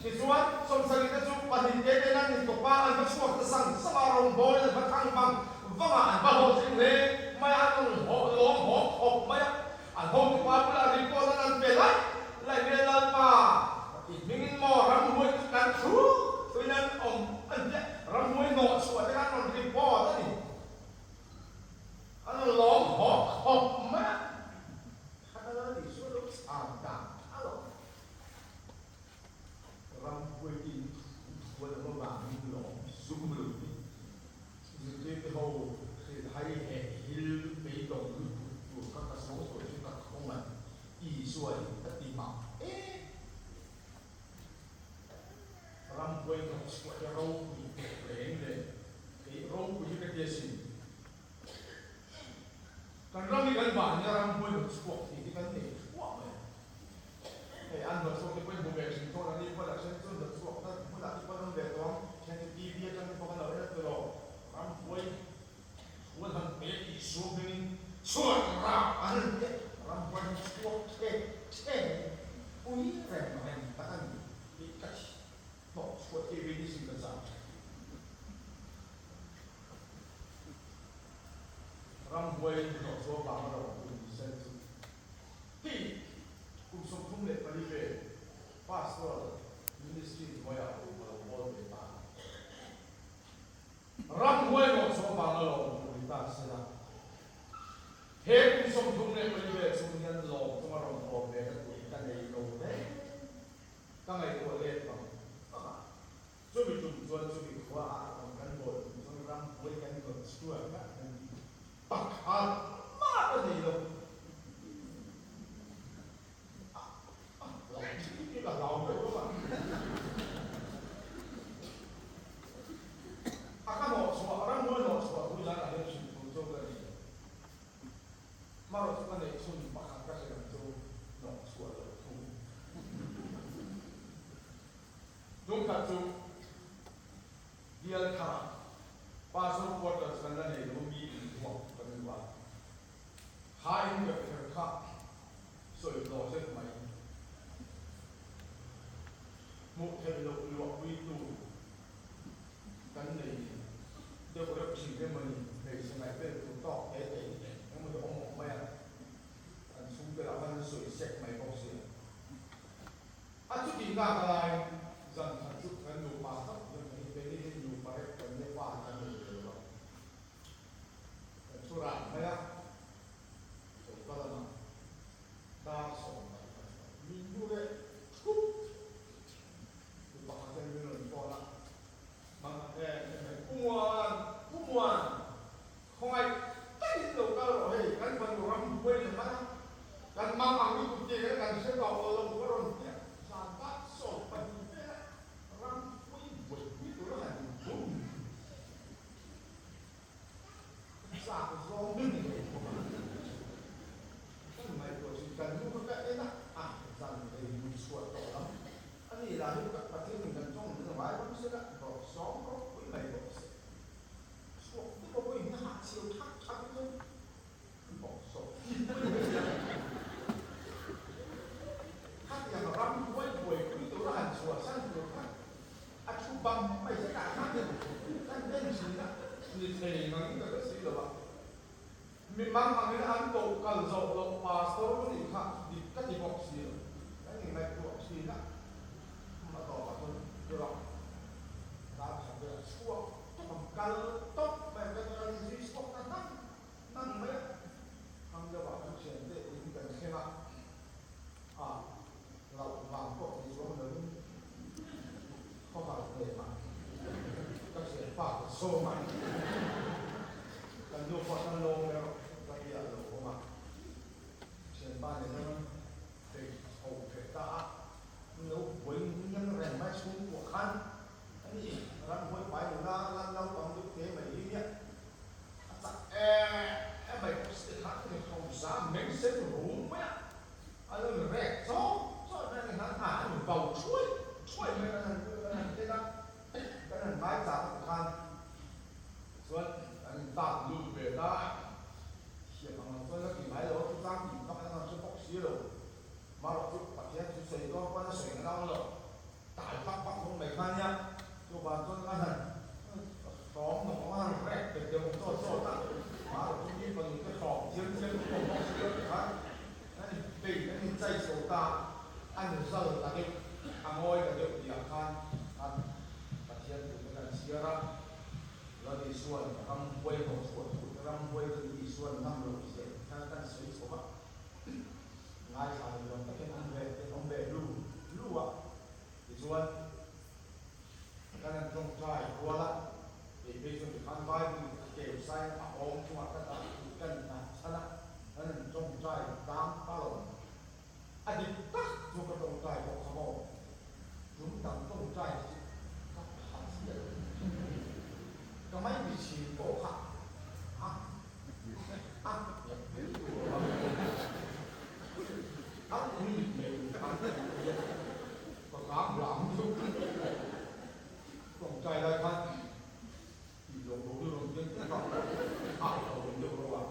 Tichuan, 70 te chu pahnih te ten an intawp a, an va chhuak ta sang sang a, rawngbawlin an va thang vang vang a, an va hlawhtling hle mai a, an rawn lawm hawm khawp mai a. An hotupa bulah report an an pe laih laih mai a, Lalpa, i hmingin maw ramhuai chu kan thu thuin an awm an tia, ramhuai hnawh chhuah te kha an rawn report a ni. An lawm hawk khawp mai a, kha ka Lal Isua lo chhan dan a lo. Ramhuai te in thu thu a lo avangin lawm zum lo hi zirtirte ho hrilh hai heh hil beidawng lutuk tur kha ka sawi tawh chu ka khawngaih Isua hi ka ti mak em. Ramhuai hnawh chhuah hi ropui teh reng le, kei ropui hi ka ti asin. Kan ram hi kan vahnia ramhuai hnawh chhuak tih hi kan nei thuah mai a. Hei an hnawh chhuak te pawhin hmu ve thin tawh ni pawh la then chu hnawh chhuak na hmunah te pawh an awm ve tawh ang, then chu TV atang te pawh kan lo en a tilo. Ramhuai thu an han pe tih suam hmingin chhuak rah an han ti a, ramhuai hi chhuak thek thek pui rem rem tak a ni tih ka hnawh chhuah TV ni sin ka chak. Ramhuai hnawh chhuah vang a lo tum sen chu hei kum 34 vel pastoral ministry hnuaiah ka lo bawl ve ta. Ramhuai hnawh chhuah vang a lawm tur ni ta se la, he kum 34 vel chhung hian lawm chunga rawn haw ve na tur hi ka nei lo reng. Ka ngaihtuah let vang vang a, chumi tum chuan chumi khua ah rawn kan bawl tum chuan ramhuai kan hnawt chhuak a kan ti pakhat mah ka nei lo. A a hlau thil ka hlau deuh bawk a. A ka hnawh chhuah, ramhuai hnawh chhuah thu zan ah hian hrilh tur chu ka nei. Hmarawh chu ka neih chhun pakhat ka hrilh ang chu hnawh chhuah loh thu. Tumkhat chu bial tharah Pastor quarters kan la nei lo mi invuak kan luh a. Kha in ber kher kha sawi hlawh zet mai. Hmuh theih loh luahpuitu kan nei deuh reuh thin emaw ni, hmeichhe ngaihbel tur tawk te te hi eng emaw hi awm awm mai a, kan chhungte lah khan an sawi sek mai bawk sia. A chutih nak alai zan khat chu kan nupa chauh hian kan inbe ni hi nupa rep kan nia pa kan nei ve lo a. Kan thu ran mai a, choka lamah dar sawm mai kan hmu. Min hmu leh thup mi pakhat hian min rawn phone a, Mang em em mai, Pu Muan, Pu Muan, khawngaih takin lo kal rawh hei, kan fanu ram buai ta hman a, kan mang ang. hre tawh lo ka rawn ti a, zan dar 12 vela ram pui buaipui tura han inbum chak zawng ni lo bawk a. Kan ngaihtuah chu kan nu kha ka en a, a zan ei lui chhuah tawh lam a ni lah hi Pathian in kan tawng min ngai ram sela bawrh sawm ropui mai bawk se. Chhuak deuh a vawi hna ah chhiau thak thak in chuan bawrh sawm Khatiang ram buai buaipui tura han chhuah san tur kha a thu bang mai zetah khan kan en thin a, ni thei ngangin ka hre si lo a. Mi mang angin an koh kal zawh loh pastor ka nih kha dik ka ti bawk si lo. Kan inngaihtuah thin a, a tawpah chuan rawh dar khat velah chhuak tawp ang, kal tawp mai ang, kan kal inzui chhuak ta hnang hnang mai a. Thang deuhah kan thiante in kan thleng a, a hlauh vang pawh ti chuang lovin khawhar hnemah ka thianpa ka sawm a, kan nu pawh kan lawm erawh ka tia a lo awm a, thianpa nen chuan phei chho ve ta a, min lo buai ngiang reng mai chhungkua khan a ni, ramhuai pai nula lan naupang deuh te mai hi nia a chak em em mai pawh si khan a ni hausa meng sen rum mai a. A lo in rek chawk chawk mai a ni khan a an in bau thuai thuai mai kan han kan han en a, kan han ngai chak a khan chuan kan in tak lut ve ta a, thiam ang ang chuan la ti ngai lo a, chutang tih vak an han hre bawk si lo, marawh chu Pathian chu sawi dawn pawn a sawi ngang lo, tai vak vak hlawm mai kha nia, chuvang chuan kan han hrawm nawk ang a han rek bet deuh chawt chawt a, marawh chu mi fanu te hrawm chiam chiam chu awm bawk si lo tikhan. An in peih, an in chai chho ta, an in zal ta deuh, a ngawi ta deuh tihah khan an Pathian tute kan chhiar a, Lal Isua'n ramhuai hnawh chhuah tur te, ramhuai chu Isua'n ngam loh zia tih khan kan sawi chho a, ngaithla ni lo takin an ve te awm ve lu lu a, tichuan kan han tawngtai rual a, kei phei chuan tikhan Bible ka keu sain a awm chungah ka dah tih kan hnah chhan a. Kan in tawngtai tlang ta lo. A dik tak chu ka tawngtai bawk kha maw? Tum dang tawngtai te chu ka pha chiah lo. Ka mai mi chhin pawh kha a a nghet mai tur a. An ui mit mei an hian ka kang hlang deuh. Tawngtai lai khan Tih lo lo deuh rawn hian tluk a, a lo awm deuh ro a.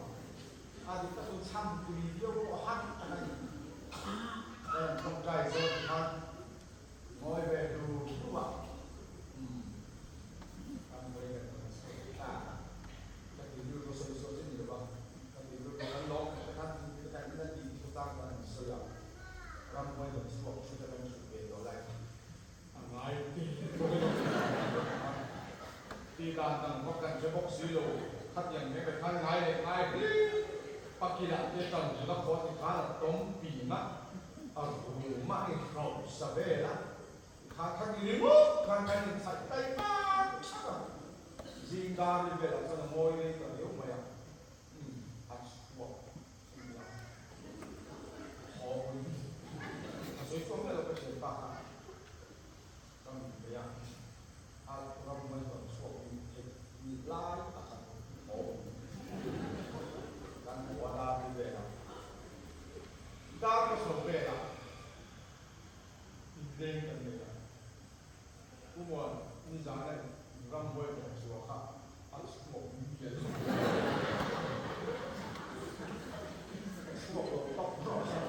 A dik tak chu chham tui viau pawh har tak a ni. Hei an tawngtai zawt khan ngawi ve hlu hlu a, umm kan ngawi kan rawn sawi ta a. Ka ti rilru sawi sawi chu ni lo va, ka ti rilru kan lawm khat a khan thingpui te kan in a ti thu tang kan han sawi a, ramhuai kan chhuak thut a kan thut ve tawh lai kha. A ngai tih bawk in tih dan dang vak kan hre bawk si lo. Khatiang mai mai khan ngai leh ngai hlir pakilah te tan la khaw ti khan a tawm ping a, a rum a in hrauh sa vel a, tikhan khati ringawt khan kan inchhaih tai tak tak a. Zing dar ri velah chuan a ngawi rei ta riau mai a, umm a chhuak thung a, haw in a sawi chhuak miah lo ka thian ta kha. Ka mit mai a, a ram mai rawn chhuak in theih ni lai tak an awm. Kan hmu a dar ni vel a, dar ka sawn vel a, inleng kan nei a. Pu Muan, nizan a ram huai bawk chhuah kha a chhuak mial lo. Chhuak lo tawp rawh se.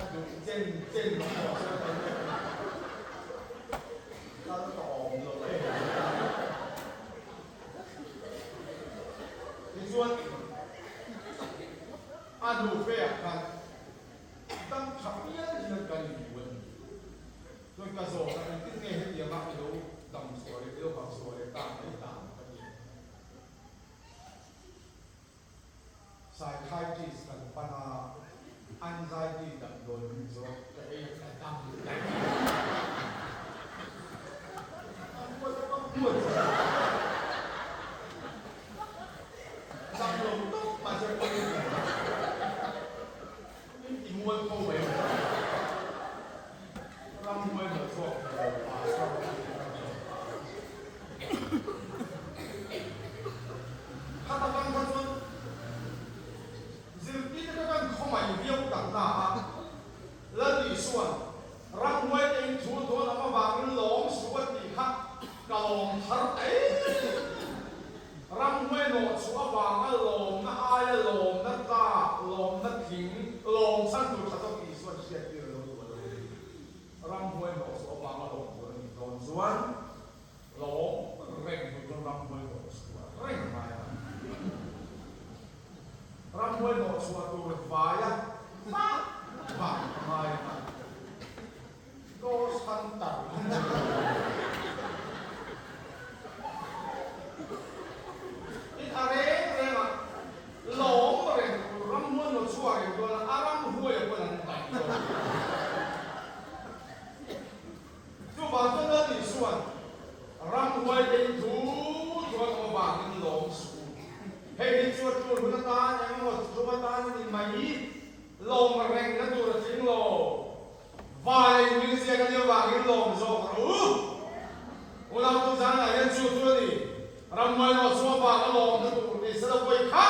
A duh chen chen lo rawh se kan kal tawh awm lo e. Tichuan a hnu fe ah khan dam tha pial hian kan inbu a ni. Chuan ka zawh a, engtin nge hetianga i lo dam chhuah leh i lo harh chhuah leh tak mai ta ang ka ti. Psychiatrist kan pan a, anxiety damdawi min zawh ka ei a dam daih. A huat a ka huat zia. Dam lo tawp mahse ka ei a dam. mualpho mai ang. Ramhuai hnawh chhuak thei lo pastor ka ti ka hlawh ta. Khata tang kha chuan zirtirte kha kan khawngaih viau tak na a, Lal Isuan ramhuai te in thu dawn am avangin lawm suh a tih kha ka lawm thar ta em. Ramhuai hnawh chhuah avanga lawmna aia lawmna tlak, lawmna tling, lawm chhan tur tha zawk Isuan hriattir a lo duh a lo ni. Ramhuai hnawh chhuah avanga lawm tur a nih dawn chuan lawm reng tur chuan ramhuai hnawh chhuah reng a ngai a. Ramhuai hnawh chhuah tur vaia vak vak a ngai a. Ghost Hunter In a reng reng a, lawm reng tur ramhuai naw chhuah reng dawn a, a ramhuai a pawn an daih dawn. Chuvang chuan Lal Isuan ramhuai te in thu thu an awm avangin lawm suh u. Hei hi chu a tul hun atan eng emaw chu atan a ni mai. Lawm reng na tur a tling lo. Vai min ziak a nih avangin lawm zawk rawh u. Unau tu zanah hian chu chu a ni. Ramhuai rawh chu avanga lawm na tur ni se lo pawi kha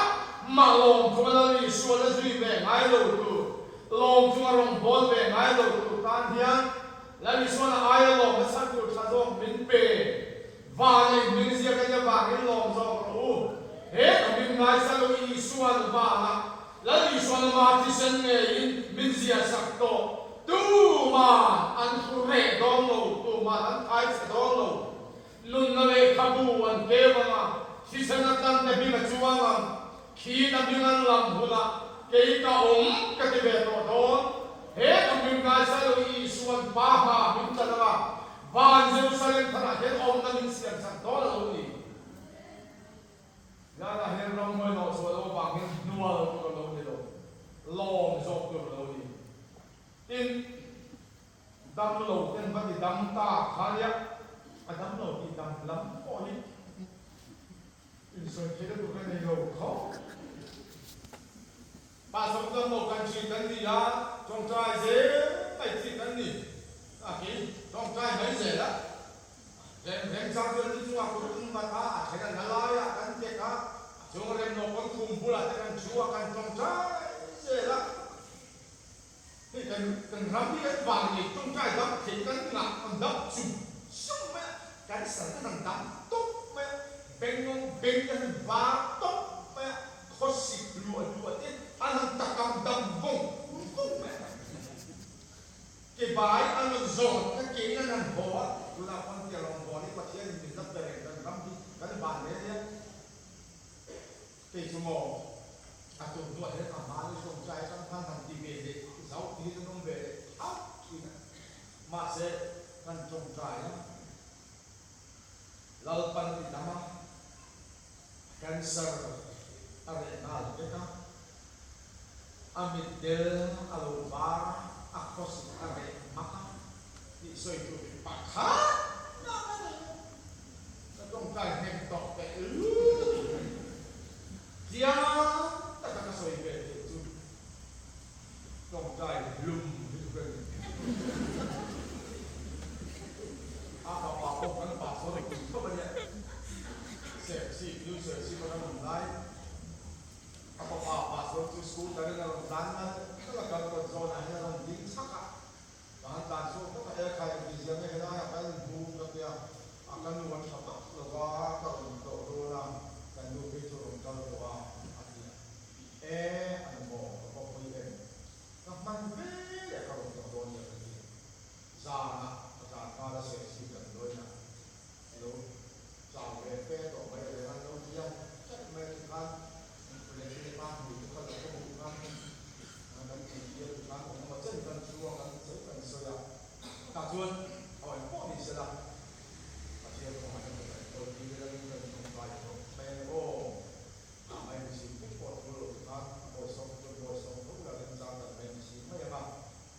mah lawm chunga Lal Isua la zui ve ngai lo tur, lawm chunga rawngbâwl ve ngai lo tur tan hian Lal Isuana aia lawm na chhan tur tha zawk min pe. Vanei hming ziak a nih avangin lawm zawk rawh u. He ka hming ngaisa lo Isuan vanah Lal Isuan ama thisen ngeiin min ziah sak tawh. Tuman an hru reh dawn lo, tuman an thai chhe dawn lo. Nunna lehkhabu an keu ang a, thisen atan te hming a chuang ang. Khi ka hming an lam hunah kei ka awm ka ti ve tawh dawn. He ka hming ngaisa lo Isuan Pa hma min tlan ang a, Van Jerusalem thanah hian awmna min siam sak dawn a lo ni. Laiah hian ramhuai hnawh chhuah loh avangin hnual tur a lo ni lo, lawm zawk tur a lo ni. Tin, damlo ten va ti dam ta kha nia, a damlo tih dam lam pawh hi insawi theihna tur ka nei lo khawp. Pastor damlo kan ṭhin kan ni a, ṭawngṭai zel mai ṭhin kan ni. A kei ṭawngṭai mai zel a. Rem rem chang chuan ni chungah kut an vat a, a then an la lai a, kan tek a, a chung rem lo pawn khum bulah te kan thu a, kan tawngtai zel a. Hei kan kan ram hi kan vang nei tawngtai dam thei kan ngah kan dam chum chum mai a, kan sal te kan dam tawp mai a, bengawng beng te han var tawp mai a, khawsik luah luah te an han takam dam vawng vawng mai a. Ke bai an rawn zawn ka ke in an han haw a, tunah pawn tia rawngbâwl hi Pathian in min la pe reng kan ram hi kan van ve nia. Kei chu maw a tun hnuah hian a hma ni hrawmchai atang khan han ti ve leh zauh ti hian an awm ve leh thauh thin a, mahse kan tawngtai a, Lalpan ti dam a, cancer a reh nghal vek a. A mitdel a lo var a, a khawsik a reh hmak a tih sawi tur hi pakhat mah ka nei lo. Ka tawngtai hnem tawh teh lut mai. Chiang taka ka sawi ve theih chu tawngtai hlum hi chu ka ni. A fapa pawh kan pastor a pui khawp a nia. Serchhip, New Serchhip a kan awm lai. A fapa pastor chu scooter in a rawn tlan nal nal a, kal kawt zawnah hian a rawn ding chhak a, ka han tlan chhuak vak a, Ekhai engti zia nge helaiah ka inhmu ka tia, a ka nu a tha vak lo va, ka rawn tlawh dawn a, kan nu phei chu a rawn kal tawh a, a ti a, E, an maw ka va pawi em, ka hman ve leh ka rawn tlawh dawn nia ka ti a, zanah ka tlan nghal a, serchhip damdawiinah lo chau ve fe tawh mai a reng an lo ti a, chaih mai ti khan lehkha khan hmui te kha lo ka hmuh khan kan ti ti a ti khan eng emaw chen kan chu a kan sawi kan sawi a, tah chuan aw eng pawh ni sela Pathian kawngah hian ka kan kawl ti ila in kan tawngtai khawp mai a ni aw, mai ni si pek pawh thu lo ti khan a bawisawm chuan bawisawm tho ila remchang kan mai ni si mai ang a,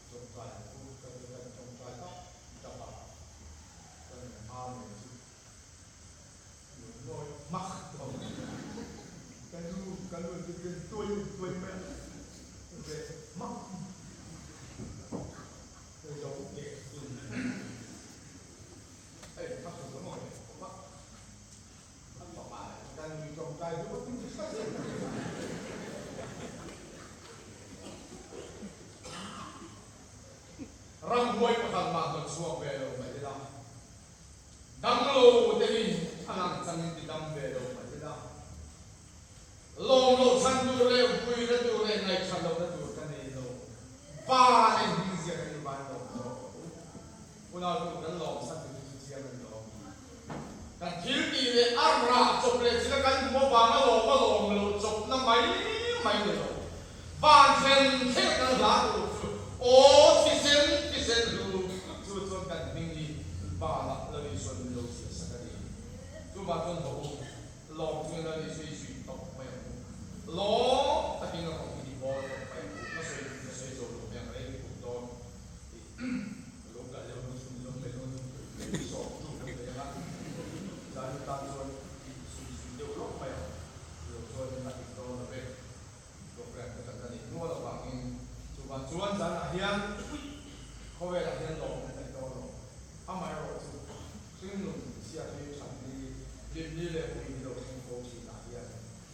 tawngtai ang u ka ti a kan tawngtai tak tak a. Kan amen chu lung ngawi hmak tawh. Ka nu ka nu chu ken tuai tuai mai a, reh hmak. Ramhuai pakhat mah hnawt chhuak ve lo mah ila, damlo te hi a lang changin ti dam ve lo mah ila, lawm loh chhan tur leh vuina tur leh ngaihṭhat lohna tur ka nei lo. Pa leh hming zia kan invan lawm zawk a u. Unau tur kan lawm sak te chu chu chiang a ni lo. Kan thil tih leh a rah chawp leh thil a kan hmuh avanga lawm a lawm loh chawpna mai mai ni lo. Van thlen thlen kan hla tur chu aw thisen thisen hlu chu chuan kan hming hi vanah Lal Isuan min lo chhiah sak a ni. Chuvang chuan haw u, lawm chungin Lal Isua i zui tawp mai ang u. Lawm takin a rawng i bawl tawp mai ang u. Ka sawi ka sawi zo lo mai ang rei lutuk dawn tih ka lo kal leh hun chhun zawng mai dawn i sawm tu kan nei ang a, zan tan chuan i sui sui deuh lawk mai ang. Lo chuan a dik dawn lo ve. Program te kan la neih nual avangin chuvang chuan zanah hian khawvelah hian lawm kan neih dawn lo. Amaherawh chu hringnun chhiat hi that ni, hlim ni leh ui ni lo thleng fo thinah hian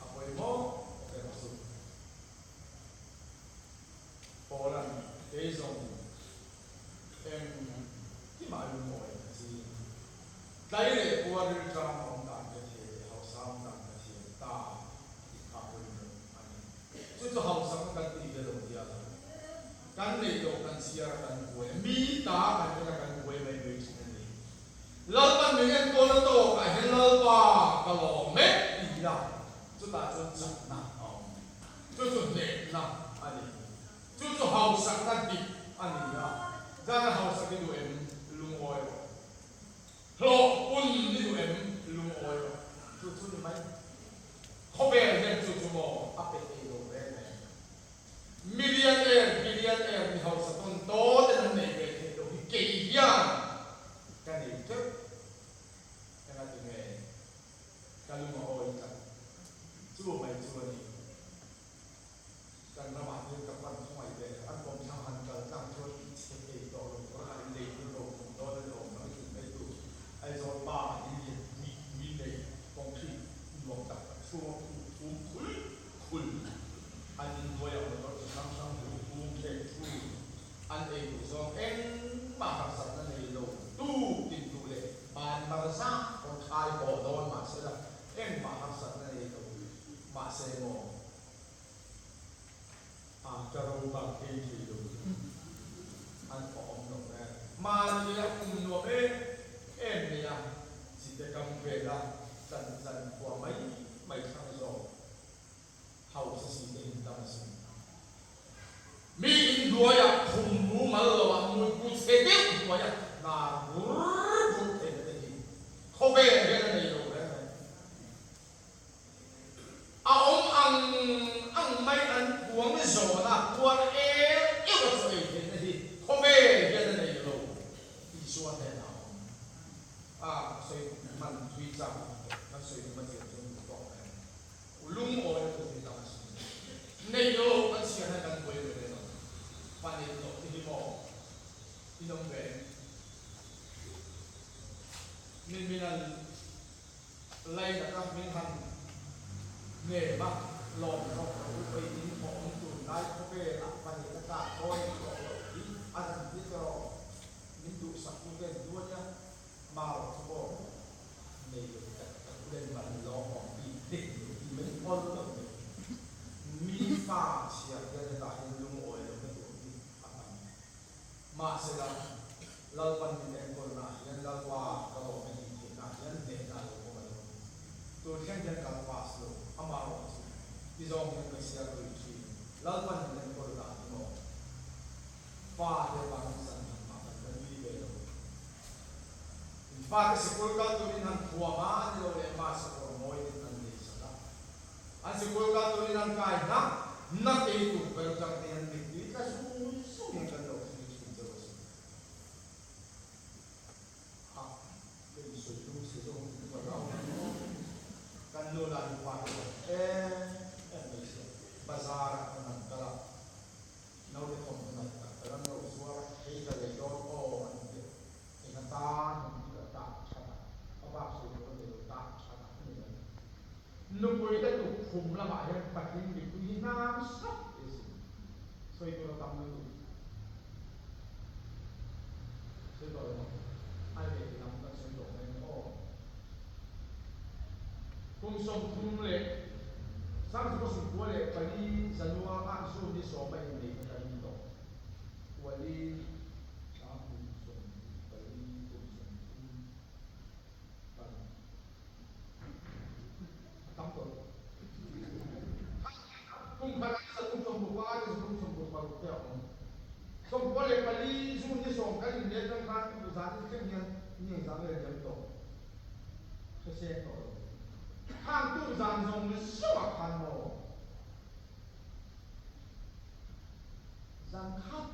a pawimawh ber chu Paula'n kei zawng eng kimah lungawi a ching. Tlai leh puar rilṭam awm dan ka thiam leh hausa awm dan ka thiam ta tih kha pawimawh a ni. Chu chu hausakna kan tih ve lo hial a, kan neih loh kan chhiar a kan buai a, mi ta kan en a kan buai mai mai thin a ni. Lalpan min enkawl a tawk ah hian Lalpa ka lawm mek ti ila chutah chuan chakna a awm. Chu chu hnehna a ni. Chu chu hausakna dik a ni a, zana hausak i duh em lungawi rawh. Hlawh pun i duh em lungawi rawh. Chu chu ni mai. Khawvel hian chu chu maw a pe thei lo reng reng. Millionaire, billionaire mi hausa tawn tawn ten an nei ve theih loh hi kei hian ka nei teuh. Engati nge ka lung a awi tlat. Chu mai chu a ni. Kan ramah hian ka pan khawngaih ve leh an awm thlang han kal tlang chuan i chhe thei tawh lo tur a in lei hun ro khum dawn a ni awm ang i tih mai tur. Aizawl pa in lian pui pui nei concrete nuam tak tak chhunga khuh thum khul khul an in hnuaiah motor chi hrang hrang lu hung thleng thu an ei duh zawng engmah harsatna nei lo tu tin duh leh ban mar zat pawn khai haw dawn mahsela engmah harsatna nei lo mahse maw A ka ro bak ei thei lo chu an awm lo e. Mahni a kum nuam em em mai a, chite kam vela chan chan khua mai mai thlang zawk hausa si te in tam asin. Mi in hnuaiah khum mumal loah mutbu chhe deuh hnuaia hnar bur bur theihna te hi khawvel hian a nei lo reng reng. A awm ang ang mai an kuang zawn a, puar el euh a chaw ei theihna hi khawvel hian a nei lo Isua hnenah a awm a, sawi hman thui chak kan sawi tum a chian chuan duh tawk mai ang. Lungawi a tur hi tam a sin. Nei lo kan chhiar hian kan buai ve ve lo. Pa nei loh te hi maw in awm ve em? Min min an. Lainat a min han hnem a, lawm rawh rawh u pei in awm tunlai khawvel ah pahnih a tlak dawn tawh loh hi a han ti tawh. Min duhsak tu ten du ania mau chu pawh nei lo tak tak u len van lawm awm bik hlek lo ti mai awl lo mai. Mi fa chhiar hian hetah hian lungawi lohna tur hi a tam. Mahsela, Lalpan min enkawlnaah hian Lalpa ka lawm e tih theihnaah hian hnehna a lo awm a lo. Tur thleng hian ka la pass lo, amah rawh chu ti zawng hian ka chhiar lui thin. Lalpan min enkawl dan hi maw? Fa te vangin zan han mah kan la nui ve lo. In fate sikul kal turin han thuam a, ni lo leh ma sakawr mawiin an lei sak a. An sikul kal turin an kai hnak hnak ei tur ber chang te hian mittui tla zung zung hian kan lo thlir thin deuh a sin. Ha, ka insawi tum chhe zawk ang tih ka hlau mai. Kan nu lah hi pa te awm em em mai sia, bazar ah kan han kal a, naute thawmhnaw nalh tak tak an lo zuar a, hei ka lei dawn aw an ti a, eng atan an ti a, tah that a, a bak sawi tur a ni lo, tah that a ni mai. Nupui te tukkhum lamah hian patling mipui hi hnam sap e sin, sawi tur a tam lutuk. 30 94 Januar ah June ni sawm a inneih kha kan ni tawh. Kuali 24 kum 30 kan a tam tawh lo. Kum khat ah 365 le 366 te a awm. 94 June ni sawm kan inneih atang khan zan in thleng hian ni engzah nge liam tawh hre seng tawh lo. Khang tu zan zawng zawngah khan maw zan khat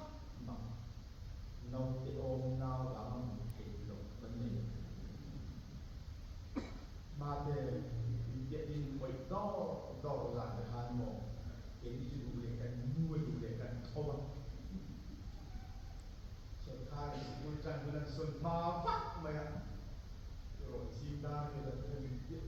mah naute awm nau vang a hmuh theih loh kan nei lo. Mate intiah in awih dawr dawr zan te khan maw keini chu duh leh kan nu a duh leh kan tho a. Sawrkar in sikul tan hun an sawn hma vak mai a, rawn zing dar vel ah chuan min piah.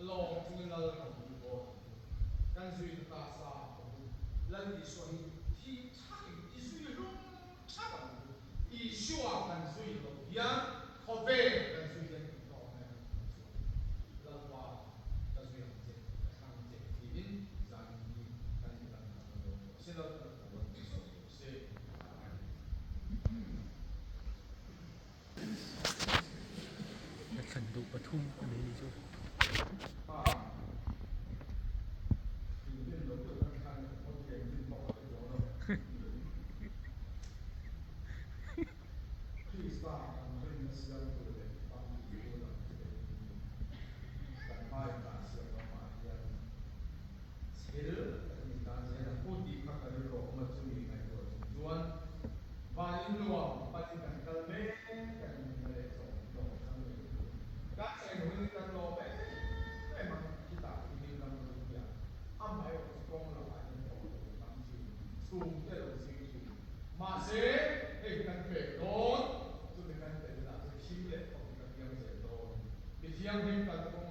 Lawm chungin lal kan hmu dawn ang u. Kan zui ta sa ang u. Lal Isua hi thi thakin i zui hlum thak ang u. Isua kan zui loh hian khawvel kan zui hian kan hlawk mai ang tih chuan Lalpa ka zui ang che, ka thlang che tiin zanin hi kan inlan khat na dawn lo. Se Lalpa ka rawn ti sawi lo se. Thlan duh pathum a nei ni chu. Van in nuam panin kan kal mek a ni na leh zawng zawng kan nei thung. Kan cheng hun kan lawm em em a, khitah khi ram ropui a, amaherawh chu kawng lakah hian tawh tur a tam thin, chhungte lo zing thin. Mahse, hei kan pek dawn, chumi kan tel hunah chuan thim leh khawp hi ka piang zel dawn. Mi thianghlim kan kawng.